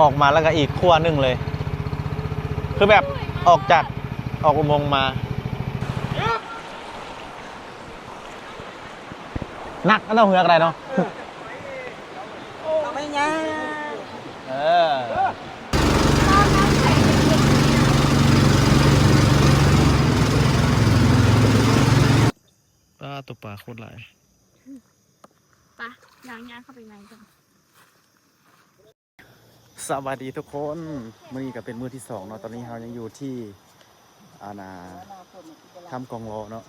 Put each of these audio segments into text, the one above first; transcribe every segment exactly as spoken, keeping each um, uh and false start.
ออกมาแล้วก็อีกขั้วหนึ่งเลย คือแบบออกจาก ออกอุโมงค์มา หนักก็ต้องเหือกอะไรเนาะ เอาไม่ง่าย เออ ปลา ตัวปลาโคตรหลาย ไป ย่างย่างเข้าไปในกัน สวัสดีทุกคน มื้อนี้ก็เป็นมื้อที่สองเนาะ ตอนนี้เรายังอยู่ที่ อาณา ถ้ำกองรอเนาะ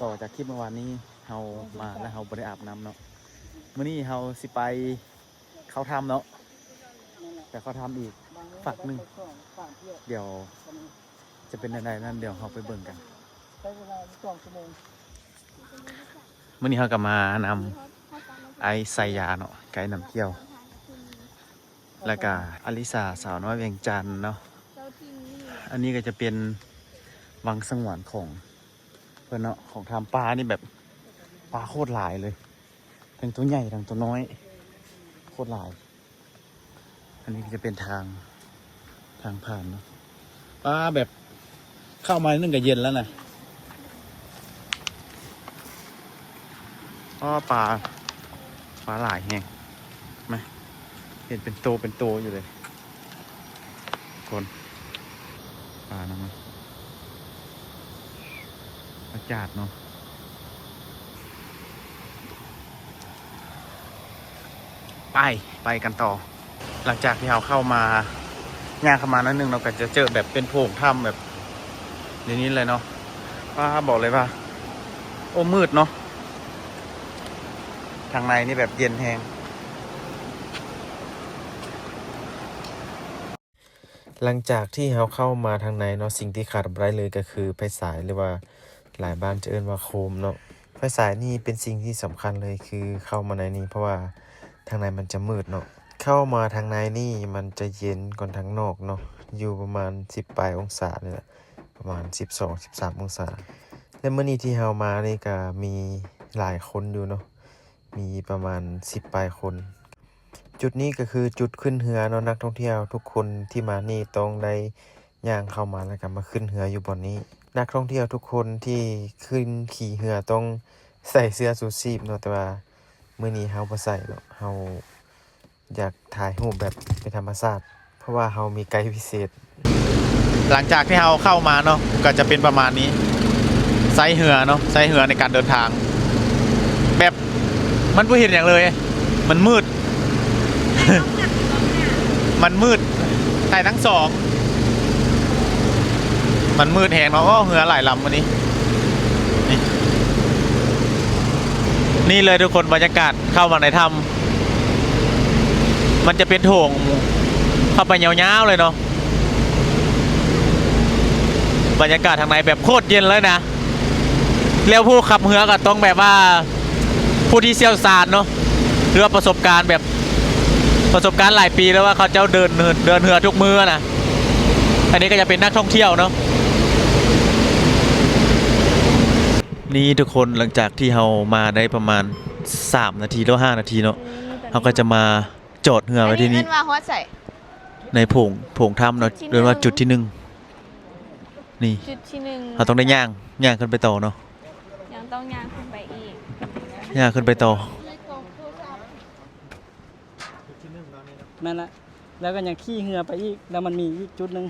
ต่อจากคลิปเมื่อวานนี้ เรามาแล้วเราบ่ได้อาบน้ำเนาะ มื้อนี้เราสิไปเข้าถ้ำเนาะ แต่เข้าถ้ำอีกฝั่งหนึ่ง เดี๋ยวจะเป็นยังไงนั้น เดี๋ยวเราไปเบิ่งกัน ใช้เวลาอยู่สองชั่วโมง มื้อนี้เราก็มานำไอ้ไซยาเนาะ ไกด์นำเที่ยว แล้วก็อลิสาสาวน้อยเวียงจันทน์เนาะ อันนี้ก็จะเป็นวังสงวนของเพิ่นเนาะ ของถ้ำ ปลานี่แบบปลาโคตรหลายเลย ทั้งตัวใหญ่ทั้งตัวน้อย โคตรหลาย อันนี้ก็จะเป็นทาง ทางผ่านเนาะ ปลาแบบเข้ามานึ่งก็เย็นแล้วนะ อ้อ ปลา ปลาหลายแฮง มา เห็นเป็นโตเป็นโตอยู่เลย คน ปลานะมัน อากาศเนาะ ไป ไปกันต่อ หลังจากที่เราเข้ามา ย่างเข้ามาหน่อยหนึ่ง เราก็จะเจอแบบเป็นโพรงถ้ำแบบอย่างนี้เลยเนาะ ว้า บอกเลยว่า โอ้ มืดเนาะ ทางในนี่แบบเย็นแฮง หลังจากที่เราเข้ามาทางในเนาะ สิ่งที่ขาดบ่ได้เลยก็คือไฟฉาย หรือว่าหลายบ้านจะเอิ้นว่าโคมเนาะ ไฟฉายนี่เป็นสิ่งที่สำคัญเลย คือเข้ามาในนี้ เพราะว่าทางในมันจะมืดเนาะ เข้ามาทางในนี่มันจะเย็นกว่าทางนอกเนาะ อยู่ประมาณสิบปลายองศานี่แหละ ประมาณสิบสอง สิบสามองศา และมื้อนี้ที่เรามานี่ก็มีหลายคนอยู่เนาะ มีประมาณสิบปลายคน จุดนี้ก็คือจุดขึ้นเฮือเนาะ นักท่องเที่ยวทุกคนที่มานี่ต้องได้ย่างเข้ามาแล้วก็มาขึ้นเฮืออยู่บ่อนนี้ นักท่องเที่ยวทุกคนที่ขึ้นขี่เฮือต้องใส่เสื้อชูชีพเนาะ แต่ว่ามื้อนี้เราบ่ใส่เนาะ เราอยากถ่ายรูปแบบเป็นธรรมชาติ เพราะว่าเรามีไกด์พิเศษ หลังจากที่เราเข้ามาเนาะ ก็จะเป็นประมาณนี้ ใช้เฮือเนาะ ใช้เฮือในการเดินทาง แบบมันบ่เห็นหยังเลย มันมืด มันมืด ถ่ายทั้งสอง มันมืดแฮงเนาะ โอ้ เฮือหลายลำมื้อนี้ นี่ นี่เลยทุกคน บรรยากาศเข้ามาในถ้ำ มันจะเป็นโถงเข้าไปยาวๆเลยเนาะ บรรยากาศทางในแบบโคตรเย็นเลยนะ แล้วผู้ขับเฮือก็ต้องแบบว่าผู้ที่เชี่ยวชาญเนาะ หรือว่าประสบการณ์แบบ ประสบการณ์หลายปีแล้วว่าเขาเจ้าเดิน เดินเฮือทุกมื้อนะ อันนี้ก็จะเป็นนักท่องเที่ยวเนาะ นี่ทุกคน หลังจากที่เรามาได้ประมาณสามนาทีหรือห้านาทีเนาะ เราก็จะมาจอดเฮือไว้ที่นี่ อันนี้เอิ้นว่าฮอดไส ในโพรง โพรงถ้ำเนาะ จุดที่หนึ่ง เรียกว่าจุดที่หนึ่ง นี่ จุดที่หนึ่ง เราต้องได้ย่าง ย่างขึ้นไปต่อเนาะ ยังต้องย่างขึ้นไปอีก ย่างขึ้นไปต่อ แม่นละ แล้วก็ยังขี่เฮือไปอีก แล้วมันมีอีกจุดหนึ่ง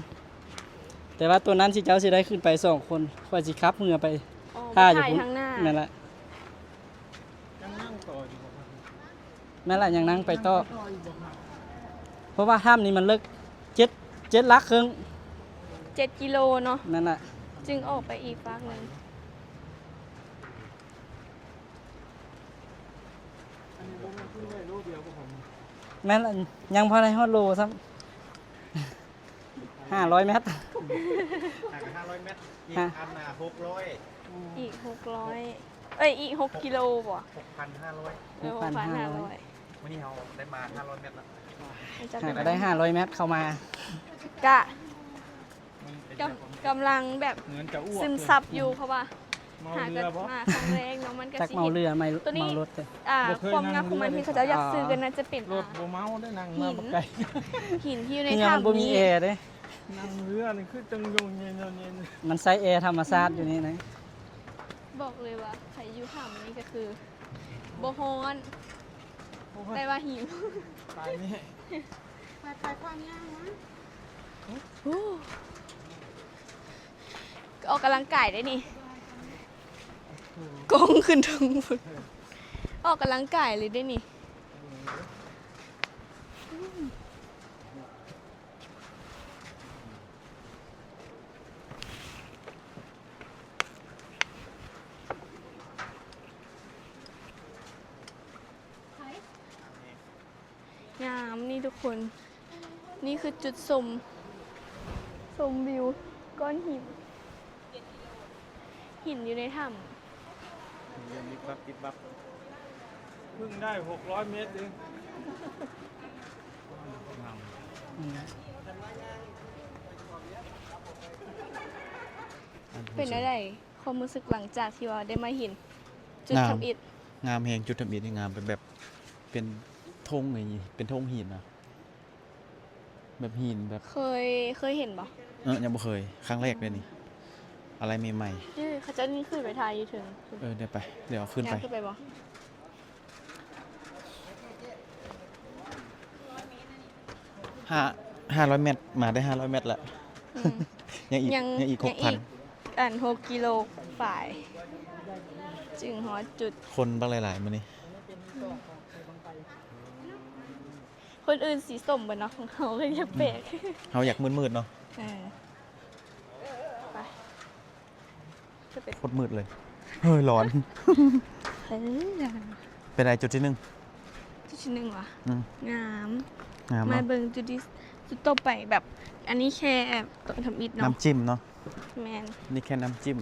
แต่ว่าตัวนั้นสิเจ้าสิได้ขึ้นไปสองคน ข้อยสิขับเฮือไป อ๋อ ถ่าอยู่ ไปถ่าย พุ้น ทางหน้า แม่นละ แม่นละ ยังนั่งไปต่อ เพราะว่าถ้ำนี้มันเลิก เจ็ด เจ็ดหลักครึ่ง เจ็ดกิโลเนาะ นั่นละ จึงออกไปอีกฟากหนึ่ง แม่นละ ยังบ่ได้ฮอดโลซ้ำ ห้าร้อยเมตร ห่างกันห้าร้อยเมตร อีก ฮะ อันน่ะ หกร้อย อีก หกร้อย เอ้ย อีก หกกิโลบ่ หกพันห้าร้อย เออ หกพันห้าร้อย หกพันห้าร้อย มื้อนี้เราได้มาห้าร้อยเมตรแล้ว มันจะ ห่างก็ได้ห้าร้อยเมตรเข้ามา กะ กำ- กำลังแบบ เหมือนจะอ้วก ซึมซับอยู่ เพราะว่า เมาเรือบ่ หากะมาครั้งแรกเนาะ มันกะ จัก สิ เมาเรือไม่ ตัวนี้ เมารถเด้อ อ่า บ่เคย ความงามของมัน นั่งเรือ ที่เขาเจ้าอยากซื้อกันน่าจะเป็น รถบ่เมาได้นั่งมา หิน บ่ไกล หินที่อยู่ใน นี่ยังมันบ่ ถ้ำ มี นี้ แอร์เด้ นั่งเรือนี่คือจังยงเย็นๆๆ มันใช้แอร์ธรรมชาติอยู่นี่นะ บอกเลยว่าใครอยู่ถ้ำนี้ก็คือบ่ฮ้อน โอ้ย แต่ว่าหิว ตายนี่ ไปไปความยากนะ ออกกำลังกายได้นี่ กองขึ้นถึงพุ้น ออกกำลังกายเลยได้นี่ งามนี่ทุกคน นี่คือจุดชม ชมวิวก้อนหิน หินอยู่ในถ้ำ เดี๋ยวมีปั๊บปิดบับเพิ่งได้หกร้อยเมตรเอง อืม เป็นอะไรความรู้สึกหลังจากที่ว่าได้มาเห็นจุด งาม ทำอิฐ งามแฮง จุดทำอิฐนี่งาม เป็นแบบ เป็นธงอย่างงี้ เป็นธงหินนะ แบบหินแบบ เคยเคยเห็นบ่ เออยังบ่เคย ครั้งแรกเลยนี่ อะไรใหม่ เออเขาจะนี่ขึ้นไปถ่ายอยู่ถึง ๆ เออเดี๋ยวไป เดี๋ยวเอาขึ้นไป ย่างขึ้นไปบ่ ห้าห้าร้อยเมตร มาได้ห้าร้อยเมตรละ อืม ยังอีก ยัง ยังอีก ยั หกพัน อันหกกิโลฝ่าย จึงฮอดจุด คนบักหลายๆมื้อนี้ คนอื่นสีส้มบ่เนาะ ของเขาก็ยังแปลก เฮาอยากมืดๆเนาะ เออไปจะไป โคตรมืดเลย เฮ้ยร้อน เออ เป็นไรจุดที่หนึ่ง จุดที่หนึ่งวะ อืม งาม งาม มา เนาะ เบิ่งจุดที่จุดต่อไปแบบ อันนี้แค่ตอนทำอิฐเนาะ น้ำจิ้มเนาะ แมน นี่แค่น้ำจิ้ม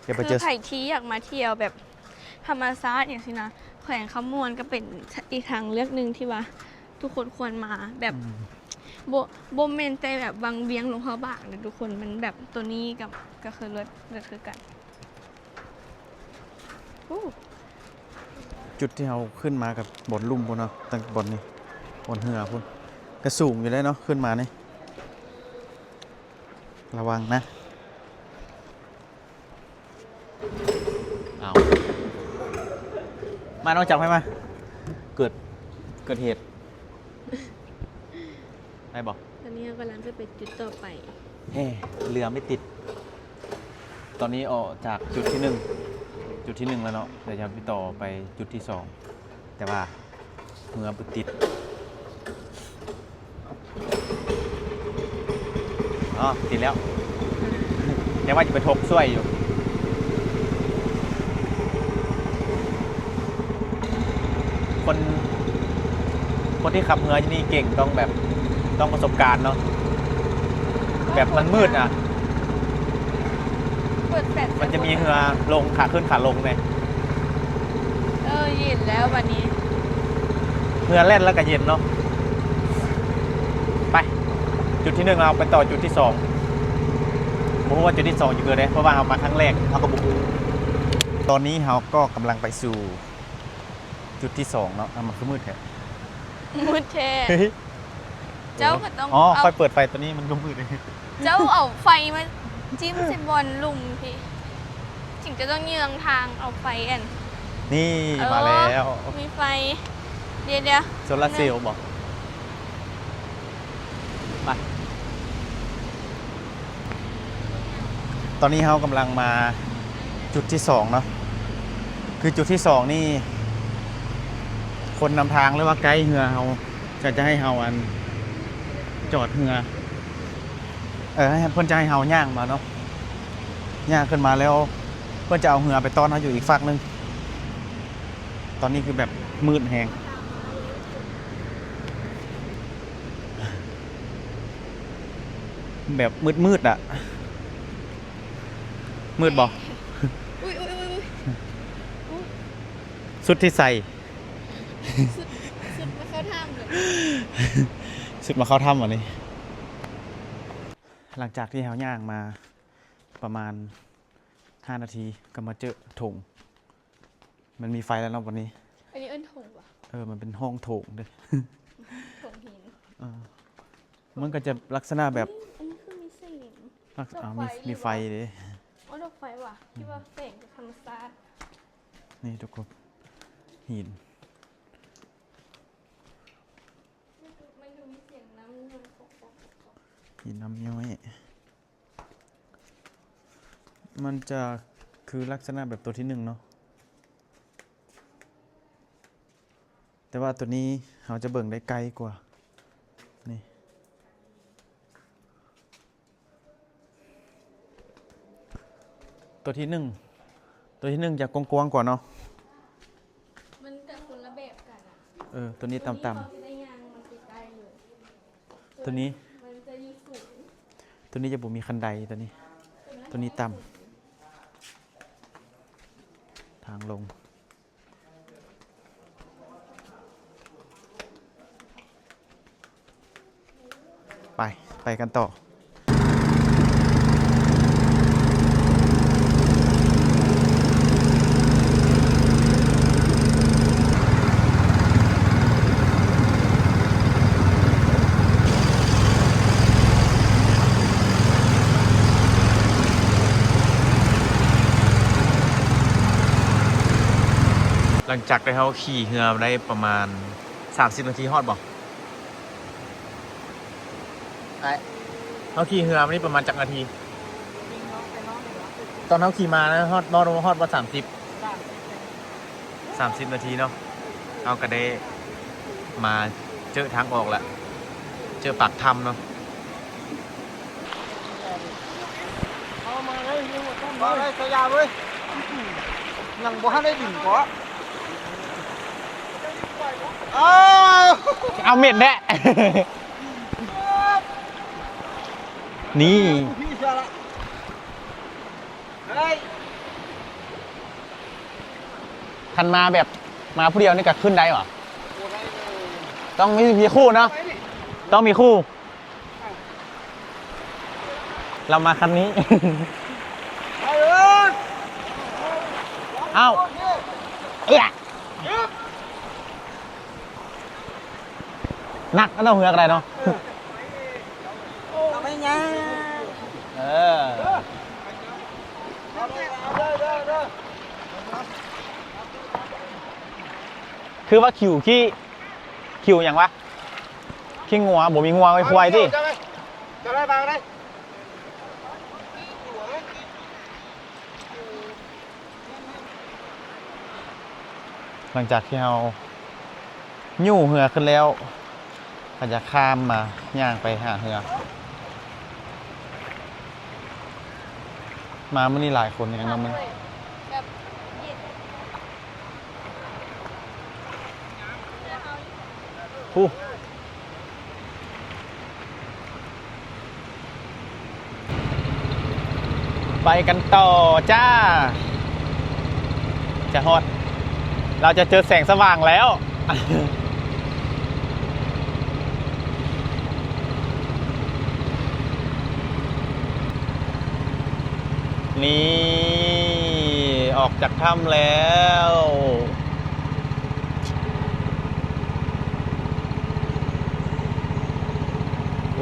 เดี๋ยวไป คื เจ อ อ ใครที่อยากมาเที่ยวแบบธรรมชาติอย่างนี้นะ แขวงคำม่วนก็เป็นอีกทางเลือกหนึ่งที่ว่า ทุกคนควรมาแบบ อืม โบโบเมนแต่แบบวังเวียงหลวงพระบางนะทุกคน มันแบบตัวนี้กับก็คือเลิศเลิศคือกัน อู้ จุดที่เฮาขึ้นมากับบนลุ่มพุ้นเนาะ ตั้งบนนี่ บนเฮือพุ้น ก็สูงอยู่แล้วเนาะ ขึ้นมานี่ ระวังนะ เอา มาน้องจับให้มา เกิด เกิดเหตุ ได้บอก ตอนนี้เรากำลังจะไปจุดต่อไป เฮ้ เรือไม่ติด ตอนนี้ออกจากจุดที่หนึ่ง จุดที่หนึ่งแล้วเนาะ เดี๋ยวจะไปต่อไปจุดที่สอง แต่ว่าเรือบ่ติด อ๋อ ติดแล้ว แต่ว่าจะไปทกช่วยอยู่ คน คนที่ขับเรือที่นี่เก่งต้องแบบ ต้องประสบการณ์เนาะ แบบมันมืดอ่ะ เปิดแฟลช มันจะมีเรือลงขาขึ้นขาลงเลย เออเย็นแล้ววันนี้ เรือแล่นแล้วก็เย็นเนาะ ไป จุดที่หนึ่งเราไปต่อจุดที่สอง บ่ฮู้ว่าจุดที่สองอยู่เกิดใด เพราะว่าเรามาครั้งแรกเราก็บ่ฮู้ ตอนนี้เราก็กำลังไปสู่ จุดที่สองเนาะ อ่ะ มันคือมืดแท้ มืดแท้ เฮ้ย เจ้าก็ต้อง อ๋อ เอา ค่อยเปิดไฟตัวนี้มันก็มืด เจ้าเอาไฟมาจิ้มใส่บอลลุ่มพี่ถึงจะต้องเยืองทางเอาไฟอัน นี่ เออ มาแล้ว มีไฟ เดี๋ยวเดี๋ยว โซลาร์เซลล์บอก ไป ตอนนี้เรากำลังมาจุดที่สองเนาะ คือจุดที่สองนี่ คนนำทางหรือว่าไกด์เรือเราก็จะให้เราอันจอดเรือ เออ ให้เพิ่นจะให้เราย่างมาเนาะ ย่างขึ้นมาแล้ว เพิ่นจะเอาเรือไปต้อนเราอยู่อีกฝั่งหนึ่ง ตอนนี้คือแบบมืดแฮง แบบมืดๆอะ มืดบ่ อุ้ยอุ้ยอุ้ยอุ้ย สุดที่ใส่ สุดมาเข้าถ้ำเลย สุดมาเข้าถ้ำวันนี้ หลังจากที่เราย่างมาประมาณ ห้านาทีก็มาเจอโถง มันมีไฟแล้วเนาะวันนี้ อันนี้เอิ้นโถงปะ เออ มันเป็นห้องโถงเด้อ โถงหิน เออ มันก็จะลักษณะแบบ อุ๊ย อันนี้คือมีแสง ลักษ- ดอกไฟ อ้าว มี อยู่ มีไฟ วะ เด้ อ๋อ ดอกไฟว่ะ คิดว่าแสงจากธรรมชาติ นี่ทุกคน หิน มันดูมีเสียงน้ำย้อย หินน้ำย้อย มันจะคือลักษณะแบบตัวที่หนึ่งเนาะ แต่ว่าตัวนี้เราจะเบิ่งได้ไกลกว่า นี่ ตัวที่หนึ่ง ตัวที่หนึ่งจะกว้างๆกว่าเนาะ มันจะคนละแบบกันอะ เออ ตัวนี้ต่ำๆ ตัวนี้เขาจะได้ย่างมันไกลๆอยู่ ตัวนี้ มันจะอยู่สูง ตัวนี้จะบ่มีคันได ตัวนี้ ตัวนี้ต่ำ ทางลง ไป ไปกันต่อ หลังจากที่เราขี่เรือมาได้ประมาณสามสิบนาที ฮอดบ่ ไอ้ เราขี่เรือมานี่ประมาณจักนาที ตอนเราขี่มานะ ฮอด ฮอด ฮอดบ่สามสิบ สามสิบนาทีเนาะ เราก็ได้มาเจอทางออกแล้ว เจอปากถ้ำเนาะ มาเลย มาเลย สยามเว้ย ยังบ่ทันได้บินเกาะ อ้าว เอาเม็ดแดะ นี่ พี่เสียละ เฮ้ย คันมาแบบมาผู้เดียวนี่ก็ขึ้นได้หวะ โอ้ได้เลย ต้องมี มีคู่เนาะ ไปดิ ต้องมีคู่ เรามาคันนี้ ไปเลย เอ้า เอื้อ หนักก็ต้องเหือกอะไรเนาะ เอาไม่ง่าย เออ คือว่าขิวขี้ ขิวหยังวะ ขี้งัว บ่มีงัวไอ้ควายติ จะไป จะไปบางได้ หลังจากที่เรายู้เฮือขึ้นแล้ว ก็จะข้ามมาย่างไปหาเฮือ มามื้อนี้หลายคนอย่างเนาะมื้อนี้ แบบเย็น ผู้ ไปกันต่อจ้า จะฮอด เราจะเจอแสงสว่างแล้ว นี่ ออกจากถ้ำแล้ว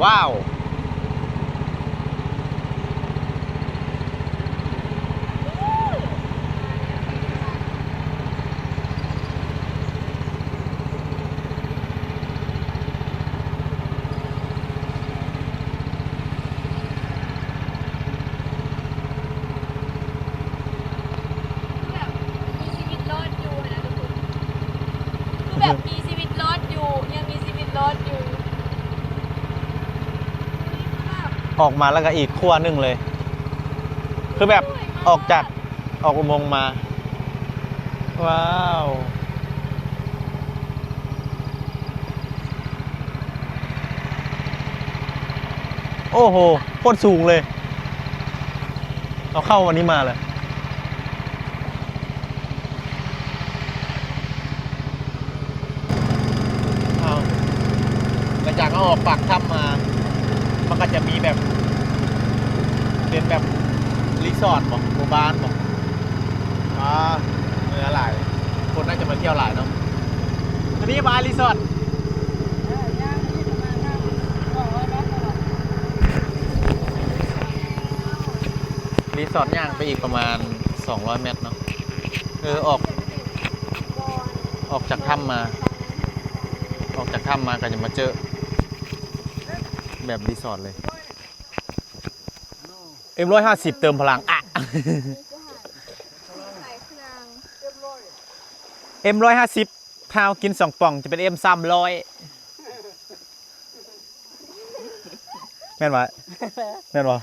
ว้าว แบบมีชีวิตรอดอยู่นะทุกคน คือแบบมีชีวิตรอดอยู่ ยังมีชีวิตรอดอยู่ ออกมาแล้วก็อีกขั้วหนึ่งเลย คือแบบออกจาก ออกอุโมงค์มา ว้าว โอ้โห โคตรสูงเลย เอาเข้าวันนี้มาเลย เอา หลังจากเราออกปากถ้ำมา มันก็จะมีแบบ เป็นแบบ รีสอร์ทบ่ หมู่บ้านบ่ อ่า เมือหลาย คนน่าจะมาเที่ยวหลายเนาะ อันนี้มารีสอร์ท รีสอร์ทย่างไปอีกประมาณ สองร้อยเมตรเนาะ เออ ออก ออกจากถ้ำมา ออกจากถ้ำมาก็จะมาเจอ แบบรีสอร์ทเลย เอ็มร้อยห้าสิบ เติมพลัง อ่ะ เอ็มร้อยห้าสิบ ถ้าเอากินสองป่องจะเป็น เอ็มสามร้อย แม่นวะ แม่นวะ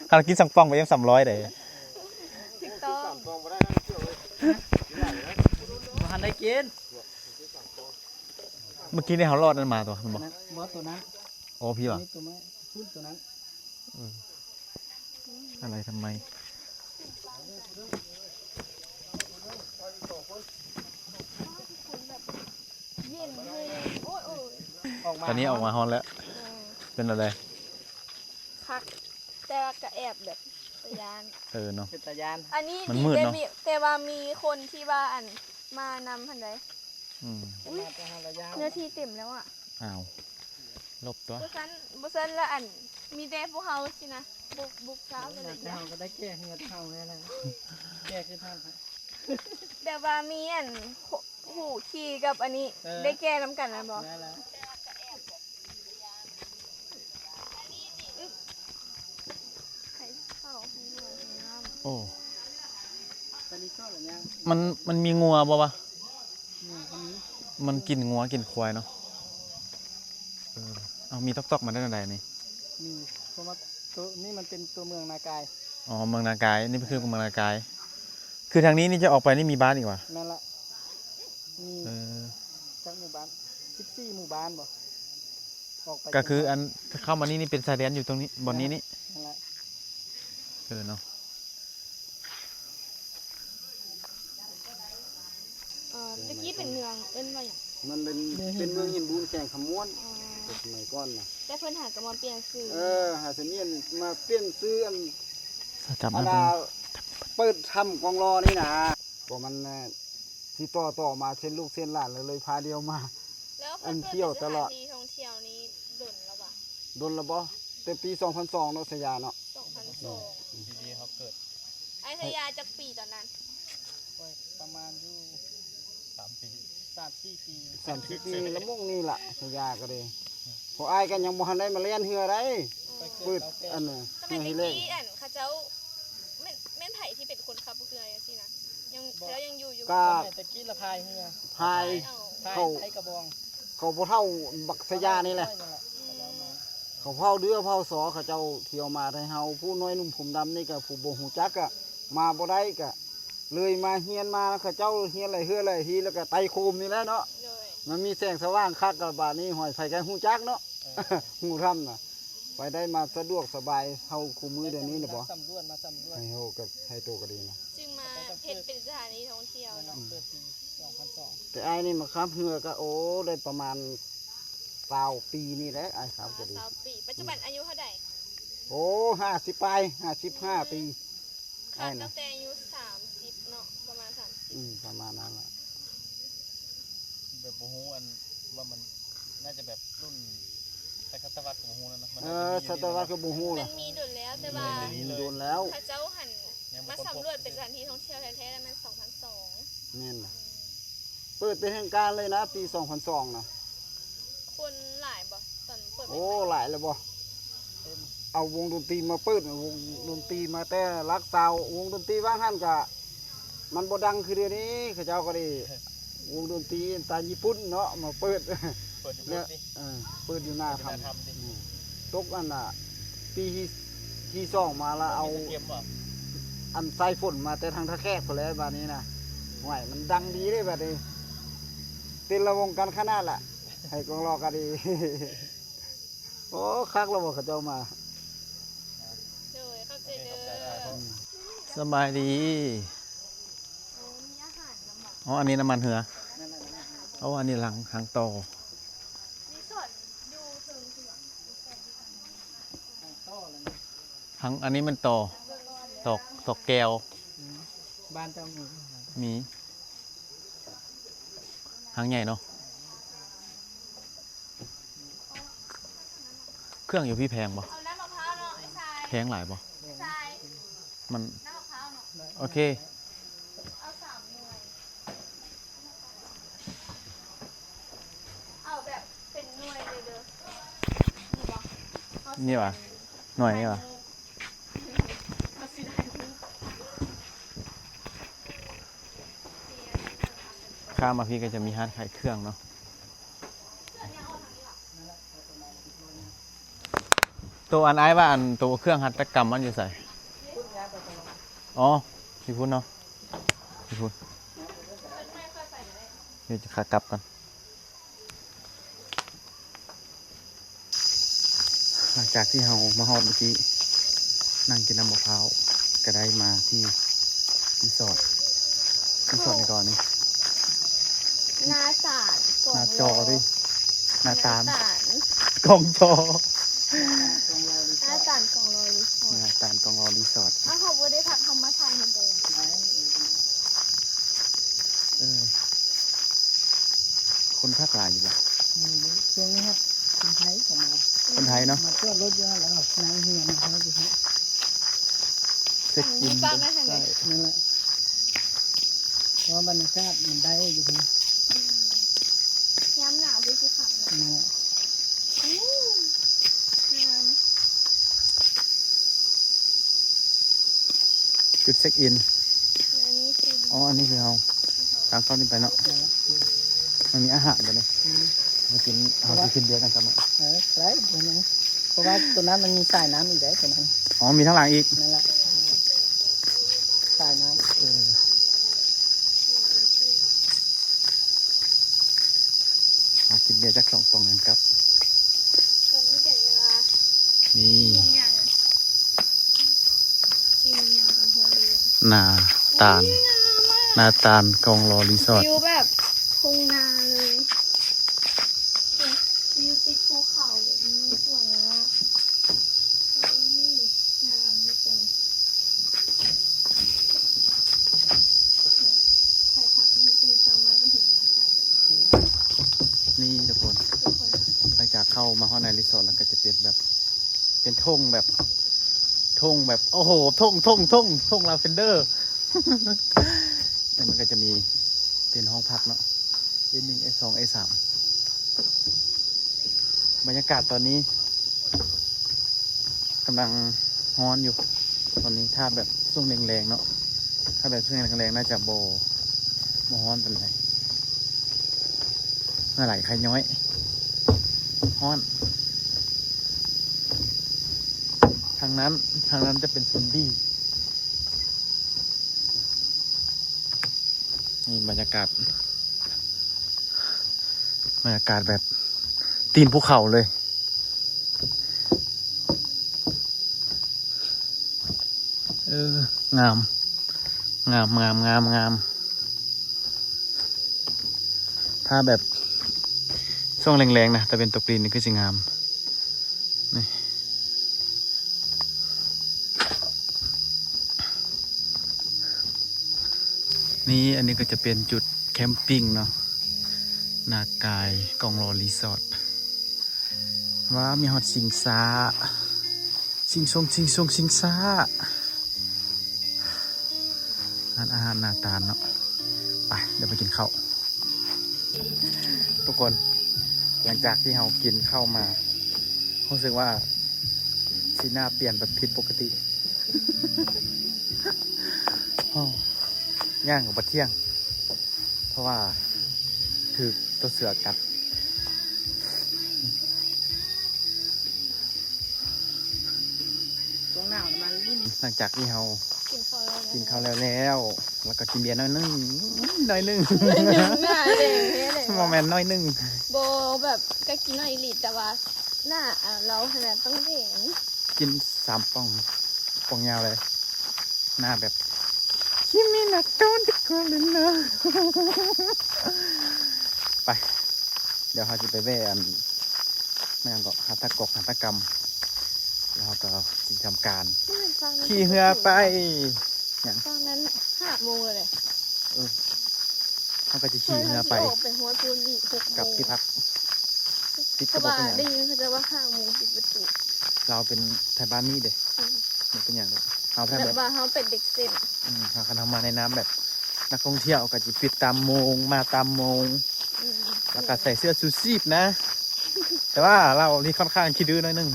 ถ้ากินสองป่องเป็น เอ็มสามร้อย เด้ ถูกต้อง บ่ทันได้กิน เมื่อกี้นี่เขารอดนั่นมาตัวมันบอก นะบ่ตัวนั้น โอ้พี่วะ นี่ตัวไม้พุ้นตัวนั้น อะไรทำไม เย็นเลยโอ้ยโอ้ย ออกมา ตอนนี้ออกมาฮอนแล้ว เออ เป็นอะไร คัก แต่ว่าก็แอบแบบตะยาน เออเนาะ เป็นตะยาน อันนี้ มันมืดเนอะ แต่มีแต่ว่ามีคนที่ว่าอันมานำพันใด อืม อุ๊ย มาแต่หาระยะ เนื้อที่เต็มแล้วอ่ะ อ้าวลบตัว บุซันบุซันละอัน มีแต่พวกเขาสินะ บุกบุกเช้ากันเลย แต่เฮาก็ได้แก้เฮือเท่าแล้วนะแก้คือท่านฮะ แบบว่ามีอันหูหูขี่กับอันนี้ เออ ได้แก้น้ำกันนะบอก นั่นแหละ ใครเข้าห้องน้ำ โอ้ ตอนนี้ก็หรือยัง มันมันมีงัวบ่วะ นี่คนนี้ มันกินงัวกินควายเนาะ เออ เอามีตอกตอกมาได้อะไรนี่ มีเพราะว่าตัวนี่มันเป็นตัวเมืองนากาย อ๋อ เมืองนากาย นี่คือเมืองนากาย คือทางนี้นี่จะออกไปนี่มีบ้านอีกวะ นั่นละมี เออ จักหมู่บ้านสิบสี่หมู่บ้านบ่ออกไป ก็คืออันเข้ามานี่นี่เป็นชายแดนอยู่ตรงนี้บ่อนนี้นี่ นั่นแหละ เออเนาะ เออตะกี้เป็นเมืองเอิ้นว่าอย่าง มันเป็นเป็นเมืองหินบูนแขวงคำม่วน อ๋อ แต่สมัยก่อนนะ แต่เพิ่นหากะมาเปลี่ยนชื่อ เออหาเสนียนมาเปลี่ยนชื่ออัน จับ อา มัน ดาเปิดถ้ำกองรอนี่นะก็มันเอ่อที่ต่อต่อมาเส้นลูกเส้นหลานเลยเลยพาเดียวมา แล้ว อันเที่ยวตลอด เพิ่นเปิดเป็นสถานที่ท่องเที่ยวนี้ดนแล้วปะ ดนละบ่แต่ปี สองพันสอง เนาะสยาเนาะ สองพันสอง ที่เขาเกิด ไอสยาจักปีตอนนั้น ประมาณอยู่ สามปี สามสี่ปี สามสิบปีละมุ่งนี่ละสยาก็เลยพออ้ายกันยังบ่ทันได้มาเล่นเฮือได้ ไป เปิด เอาแก้ อันน่ะ สมั เฮื ย อให้เล่น ตะกี้อันเขาเจ้าแม่นแม่นไผที่เป็นคนขับเรือจังซี่นะยังเขาเจ้ายังอยู่อยู่ ก็ สมัยตะกี้ละพายเฮือ พาย เอา พาย เขา ไทยกระบอง เขาบ่เท่าบักสยานี่แหละ อืม เขาเผาเดือเผาสอเขาเจ้าเที่ยวมาไทยเฮาผู้น้อยหนุ่มผมดำนี่ก็ผู้บ่ฮู้จักก็มาบ่ได้ก็เลยมาเฮียนมาเขาเจ้าเฮียนหลายเฮือหลายทีแล้วก็ไต่โคมนี่แหละเนาะ โดย มันมีแสงสว่างคักก็บาดนี้หอยไผก็ฮู้จักเนาะฮู้ทำน่ะไปได้มาสะดวกสบายเฮาคู่มือเดี๋ยวนี้น่ะบ่ สำรวจมาสำรวจ ให้เฮาก็ให้โตก็ดีนะ จึงมาเฮ็ดเป็นสถานีท่องเที่ยวเนาะ เปิดปีสองพันสอง แต่อ้ายนี่มาขับเฮือก็โอ้ได้ประมาณซาวปีนี่แหละอ้ายขับก็ดี ซาวปีปัจจุบันอายุเท่าใด โอ้ห้าสิบปลายห้าสิบห้าปี ขับตั้งแต่อายุสามสิบเนาะประมาณสามสิบ อืมประมาณนั้นล่ะ แบบบ่ฮู้อันว่ามันน่าจะแบบรุ่นศตวรรษก็บ่ฮู้แล้วเนาะมัน เอ น่าจะ อ มีอยู่ ศตวรรษก็บ่ฮู้ มั ล่ะ นมีดนแล้วแต่ว่า มีโดนแล้ว เขาเจ้าหันมาสำรวจเป็นสถานที่ท่องเที่ยวแท้ๆแล้วมันสองพันสอง แม่นล่ะเปิดเป็นทางการเลยนะปีสองพันสองนะ คนหลายบ่ตอนเปิด โอ้หลายแล้วบ่เอาวงดนตรีมาเปิดวงดนตรีมาแต่รักสาววงดนตรีว่างหั่นกะมันบ่ดังคือเดี๋ยวนี้เขาเจ้าก็ได้วงดนตรีตาญี่ปุ่นเนาะมาเปิด เปิดอยู่ เนี่ย นี่ เออเปิดอยู่หน้า เปิดอยู่หน้า ถ้ำ ถ้ำดิ อืมตกอันน่ะปีที่ที่สองมาละเอา มีสเกมบ่ อันสายฝนมาแต่ทางท่าแขกพอแล้วบาดนี้นะห่วยมันดังดีเลยบาดนี้ติดละวงกันขนาดละให้กองรอกันดี โอ้คักแล้วบอกเขาเจ้ามา โดยเข้าใจเด้อ สบายดี โอ้มีอาหารนำบ่ อ๋ออันนี้น้ำมันเหืออ๋ออันนี้หลังหางต่อ มีสวนอยู่เทิงคือ หางอันนี้มันต่อ ตอกตอกแก้ว อืม บ้านเจ้ามี มี หางใหญ่เนาะ เครื่องอยู่พี่แพงบ่ เอาน้ำมะพร้าวเนาะไอ้ชาย แพงหลายบ่ แพง ชาย มัน น้ำมะพร้าวเนาะ โอเค เอาสามหน่วย เอาแบบเป็นหน่วยเลยเด้อ นี่บ่ นี่วะ หน่วยนี่วะ ข้ามมาพี่ก็จะมีร้านขายเครื่องเนาะ ตัวอันอ้ายว่าอันตัวเครื่องหัตถกรรมมันอยู่ไส อ๋อ พี่พุ้นเนาะ พี่พุ้น เดี๋ยวจะขากลับก่อน หลังจากที่เรามาฮอดเมื่อกี้ นั่งกินน้ำมะพร้าว ก็ได้มาที่รีสอร์ท รีสอร์ทในก่อนนี่ หน้าศาล หน้าจอดิ หน้าตาล หน้าศาล กองจอ หน้าศาลกองรอรีสอร์ท หน้าตาลกองรอรีสอร์ท อ้าว เขาบ่ได้พักธรรมทานกันไปเหรอ เออ คนภาคหลายอยู่บ่ อืม ช่วงนี้ครับ คนไทยก็มา คนไทยเนาะ มาจอดรถอยู่แล้วนั่งเฮือมาเขาอยู่ที่ เช็คอิน มีปลาไหมคะเนี่ย ใช่ นั่นแหละ เพราะว่าบรรยากาศมันได้อยู่ที่ ยามหนาวคือสิคักนะ นั่นแหละ อู้ งาม จุดเช็คอิน อันนี้คือ อ๋อ อันนี้คือเรา ทางเข้านี่ไปเนาะ มันมีอาหารไปเลย อืม มากิน เอาที่กินเบียร์กันครับ เออ ได้ เดี๋ยวนะ เพราะว่าตัวนั้นมันมีสายน้ำอีกได้ตัวนั้น อ๋อ มีทางหลังอีก นั่นแหละ สายน้ำ เออ เอากินเบียร์จักสองป๋องกันครับ ตอนนี้เป็นเวลา นี่ สี่โมงเย็น สี่โมงเย็น โอ้โห วิว นาตาล อุ๊ย งามอะ นาตาลกองรอรีสอร์ท วิวแบบทุ่งนาเลย วิวติดภูเขาแบบนี้สวยอะ เฮ้ย งามทุกคน ใครพักนี่ตื่นเช้ามาก็เห็นบรรยากาศแบบนี้ นี่ทุกคน ทุกคนค่ะ หลังจากเข้ามาฮอดในรีสอร์ทแล้วก็จะเป็นแบบ เป็นทุ่งแบบ ทุ่งแบบ โอ้โห ทุ่ง ทุ่ง ทุ่ง ทุ่งลาเวนเดอร์ แล้วมันก็จะมีเป็นห้องพักเนาะ เอ หนึ่ง เอ สอง เอ สาม บรรยากาศตอนนี้กำลังร้อนอยู่ ตอนนี้ถ้าแบบช่วงแรงๆเนาะ ถ้าแบบช่วงแรงๆน่าจะบ่ บ่ร้อนปานใด เมื่อไหร่ใครย้อย ร้อน ทางนั้น ทางนั้นจะเป็นซอมบี้ นี่บรรยากาศ บรรยากาศแบบตีนภูเขาเลย เออ งาม งาม งาม งาม งาม ถ้าแบบช่วงแรงๆนะ ตะเวนตกดินนี่คือสิงาม นี่ นี่อันนี้ก็จะเป็นจุดแคมปิ้งเนาะ นากายกองรอรีสอร์ท ว้า มีฮอดสิงซา สิงซง สิงซง สิงซา ร้านอาหารนาตาลเนาะ ไป เดี๋ยวไปกินข้าว ทุกคน หลังจากที่เรากินข้าวมา รู้สึกว่าสีหน้าเปลี่ยนแบบผิดปกติ โอ้ ย่างกับบ่เที่ยง เพราะว่าถืกตัวเสือกัด ช่วงหนาวมัน หลังจากที่เรา กินข้าวแล้ว กินข้าวแล้วแล้ว แล้วก็กินเบียร์น้อยหนึ่ง น้อยหนึ่ง หนึ่งหน้าแดงแท้เลย บ่แม่นน้อยหนึ่ง บ่ แบบก็กินน้อยอีหลี แต่ว่าหน้า อ่ะ เราขนาดต้องแดง กินสามป๋อง ป๋องยาวเลย หน้าแบบ คิมินาโตะเดโกะเลยนะ ไป เดี๋ยวเราจะไปแวะอัน ไม่ยังก็หัตถกกหัตถกรรม แล้วก็สิทำการขี่เฮือไป อย่าง ตอนนั้นห้าโมงเลย เออ เราก็จะขี่เฮือไป เฮ้ย เราสิออกไปฮอดพู้นนี่หกโมง กลับที่พัก ปิด เพราะว่า กระบอกเป็นหยัง ได้ยินเขาจะว่าห้าโมงปิดประตู เราเป็นไทบ้านนี่เด้ อืม บ่เป็นหยังดอก เราแค่ แบบ แบบว่าเราเป็นเด็กเส้น อืม เราคันเรามาในนามแบบนักท่องเที่ยวก็จะปิดตามโมง มาตามโมง อืม แล้วก็ใส่เสื้อชูชีพนะ แต่ว่าเรานี่ค่อนข้างขี้ดื้อหน่อยหนึ่ง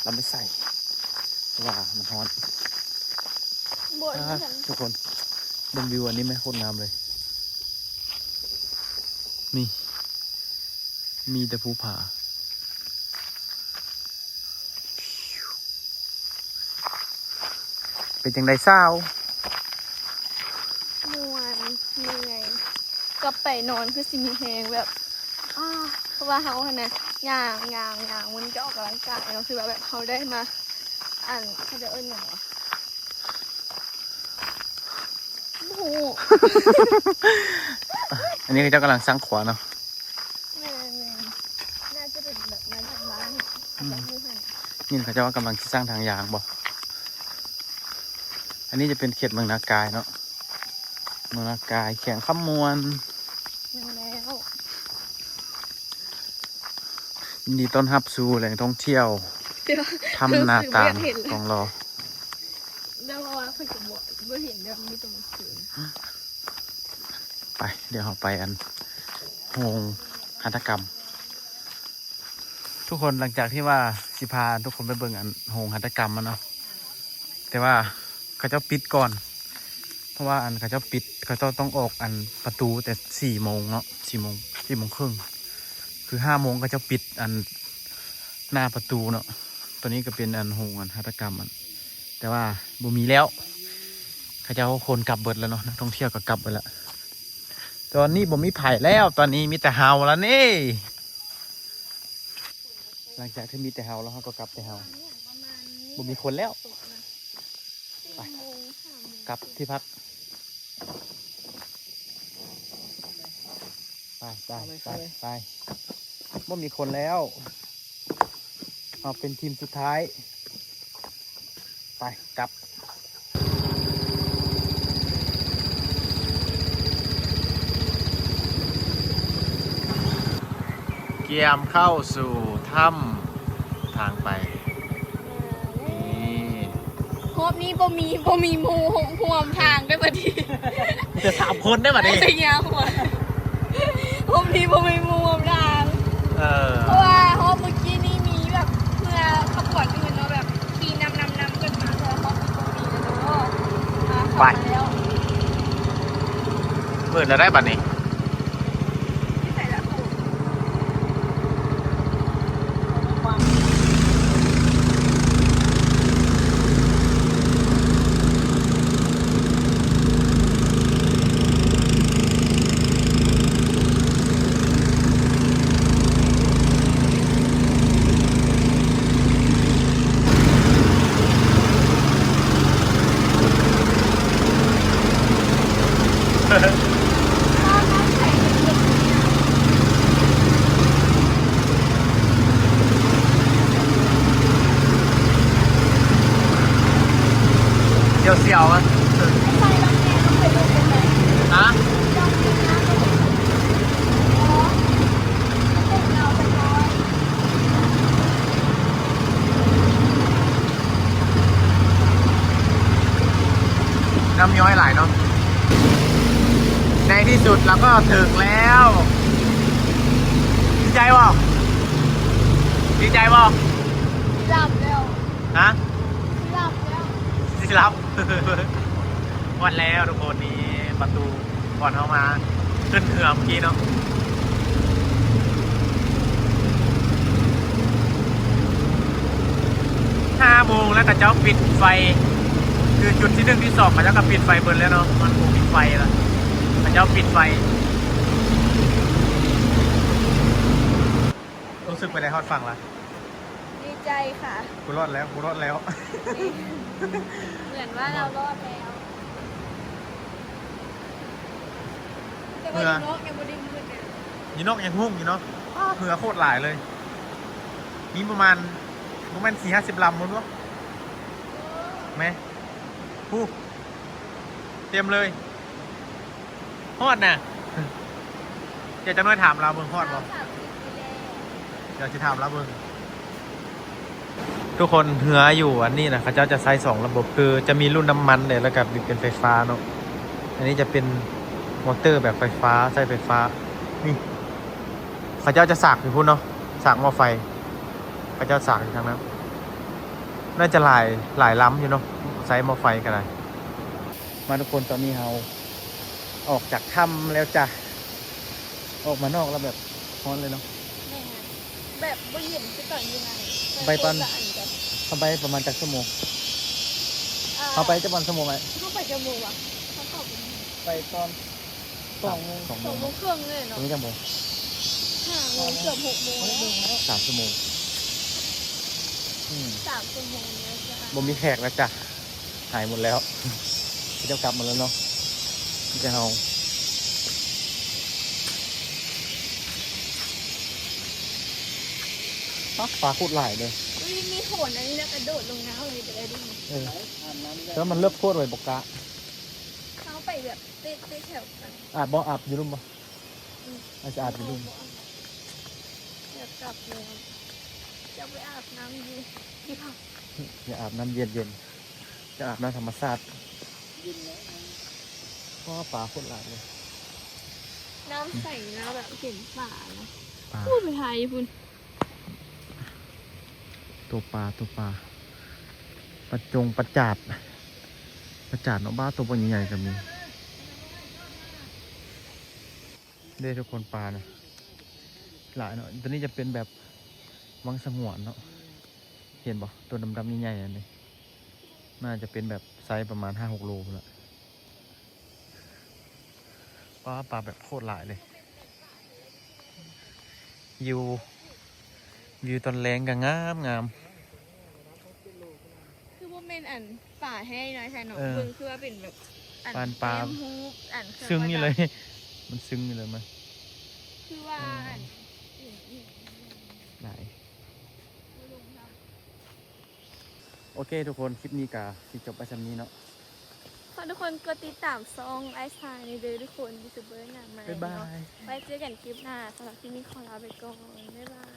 เราไม่ใส่ เพราะว่ามันร้อน บ่น อ่า กัน ทุกคน เบิ่งวิวอันนี้ไหม โคตรงามเลย นี่ มีแต่ภูผา เป็นจังใด๋สาว ม่วน เมื่อย กลับไปนอนคือสิมีแฮงแบบ อ้า เพราะว่าเราหั้นนะ ย่าง ย่าง ย่าง มันก็ออกกำลังกายเนาะ คือว่าแบบเราได้มา อัน เขาจะเอิ้นหยังวะ โอ้โห อันนี้เขาเจ้ากำลังสร้างครัวเนาะ แม่นๆ น่าจะเป็นแบบมาจากบ้าน อืม แบบอยู่หั่น นี่เขาเจ้ากำลังสร้างทางยางบ่ อันนี้จะเป็นเขตเมืองนากายเนาะ เมืองนากาย แขวงคำม่วน แม่นแล้ว ยินดีต้อนรับสู่แหล่งท่องเที่ยว เดี๋ยว ถ้ำนาตาล รู้สึกบ่อยากเห็นแล้ว ของเรา แล้วว่าเขาจะบอกบ่เห็นแบบนี้ตรงคืน ไป เดี๋ยวเราไปอัน โฮงหัตถกรรม ทุกคน หลังจากที่ว่าสิพาทุกคนไปเบิ่งอันโฮงหัตถกรรมมันเนาะ แต่ว่าเขาเจ้าปิดก่อน เพราะว่าอันเขาเจ้าปิด เขาเจ้าต้องออกอันประตูแต่สี่โมงเนาะ สี่โมง สี่โมงครึ่ง คือห้าโมงเขาเจ้าปิดอันหน้าประตูเนาะ ตัวนี้ก็เป็นอันโฮงอันหัตถกรรมอัน แต่ว่าบ่มีแล้ว เขาเจ้าคนกลับเบิดแล้วเนาะ นักท่องเที่ยวก็กลับเบิดแล้ว ตอนนี้บ่มีไผแล้ว ตอนนี้มีแต่เฮาแล้วนี่ หลังจากที่มีแต่เฮาแล้ว เฮาก็กลับแต่เฮา บ่มีคนแล้ว ไป กลับที่พัก ไป ไป ไป ไป บ่มีคนแล้ว เราเป็นทีมสุดท้าย ไป กลับ เกียมเข้าสู่ถ้ำทางไป นี่ รอบนี้บ่มี บ่มีหมู่ร่วมทางได้บัดนี้ มีแต่สามคนได้บัดนี้ แต่ยาวกว่า รอบนี้บ่มีหมู่ร่วมทาง เออ เพราะว่ารอบเมื่อกี้นี่มีแบบเฮือขบวนอื่นเนาะ แบบขี่นำนำนำกันมา แต่รอบนี้บ่มีแล้วเนาะ อ่ะ ไป เข้ามาแล้ว มืดแล้วได้บัดนี้ เสียวๆอะ ฮะ น้ำย้อยหลายเนาะ ในที่สุดเราก็ถึงแล้ว ดีใจบ่ ดีใจบ่ หลับแล้ว ฮะ หลับแล้ว สิหลับ ฮอดแล้วทุกคน นี่ประตู ก่อนเข้ามา ขึ้นเฮือเมื่อกี้เนาะ ห้าโมงแล้ว เขาเจ้าปิดไฟ คือจุดที่หนึ่งที่สองเขาเจ้าก็ปิดไฟเบิดแล้วเนาะ มันบ่มีไฟละ เขาเจ้าปิดไฟ รู้สึกไปได้ฮอดฝั่งละ ดีใจค่ะ กูรอดแล้ว กูรอดแล้ว เหมือนว่าเรารอดแล้ว แต่ว่า เฮือ อยู่นอกยังบ่ได้มืดเลย อยู่นอกยังฮุ่งอยู่เนาะ อ้า เฮือโคตรหลายเลย มีประมาณ บ่แม่นสี่ห้าสิบลำพุ้นบ่แม่น ผู้ เตรียมเลย ฮอดน่ะ เดี๋ยวจักหน่อยถามลาวเบิ่งฮอดบ่ เดี๋ยวสิถามลาวเบิ่ง ทุกคน เฮืออยู่อันนี้นะ เขาเจ้าจะใช้สองระบบ คือจะมีรุ่นน้ำมันเด้ แล้วก็เป็นไฟฟ้าเนาะ อันนี้จะเป็นมอเตอร์แบบไฟฟ้า ใช้ไฟฟ้า นี่ เขาเจ้าจะสากอยู่พุ้นเนาะ สากหม้อไฟ เขาเจ้าสากอยู่ทางนั้น น่าจะหลาย หลายลำอยู่เนาะ ใช้หม้อไฟก็ได้ มาทุกคน ตอนนี้เราออกจากถ้ำแล้วจ้ะ ออกมานอกแล้วแบบร้อนเลยเนาะ แม่น แบบบ่เย็นคือตอนอยู่ใน ไปตอน เพิ่นละอันกัน เขาไปประมาณจักชั่วโมง อ่า เขาไปจักวันชั่วโมงไหม เขาไปจักโมงวะ เขาตอบเป็นไง ไปตอนสองโมง สองโมงครึ่งเลย ตอน เนาะ นี้จักโมง ห้าโมง เกือบหกโมงแล้ว สามชั่วโมง อืม สามชั่วโมงแล้วจ้ะ บ่มีแขกแล้วจ้ะ หายหมดแล้ว เขาเจ้ากลับหมดแล้วเนาะ มีแต่เรา ปลา ปลาโคตรหลายเลย อุ้ย มีโขนอันนี้นะ กระโดดลงน้ำเลยจะได้ดี เออ แล้วมันเลิกโคตรเลยบอกกะ เขาไปแบบเตะเตะแถวกัน อาบบ่ อาบอยู่ลุ่มบ่ อืม อาจจะอาบอยู่ลุ่ม อยากกลับแล้ว จะไปอาบน้ำอยู่ที่พัก อย่าอาบน้ำเย็นๆ จะอาบน้ำธรรมชาติ เพราะว่าปลาโคตรหลายเลย น้ำใสนะแบบเห็นปลานะ ปลา พูดไปไทยพุ้น ตัวปลา ตัวปลา ปลาจง ปลาจาด ปลาจาดเนาะ บ้า ตัวใหญ่ๆ ก็มี เด้ทุกคน ปลาเนี่ย หลายเนาะ ตัวนี้จะเป็นแบบวังสงวนเนาะ เห็นบ่ ตัวดำๆ ใหญ่ๆ อันนี้ น่าจะเป็นแบบไซส์ประมาณห้าหกโลพุ้นละ ปลา ปลาแบบโคตรหลายเลย วิว วิวตอนแลงก็งามงาม คือบ่แม่นอันป่าแห้งน้อยแท้เนาะ เออ เบิ่งคือว่าเป็นแบบอัน ปานปลา เต็มฮูปอัน ซึ่งอยู่เลย มันซึ่งอยู่เลยมัน คือว่าอัน หลาย โอเคทุกคน คลิปนี้ก็สิจบไปส่ำนี้เนาะ ฝากทุกคนกดติดตามช่องอ้ายชายในเด้อทุกคน ยูทูบเบอร์หน้าใหม่ บ๊ายบาย เนาะ ไว้เจอกันคลิปหน้า สำหรับคลิปนี้ขอลาไปก่อน บ๊ายบาย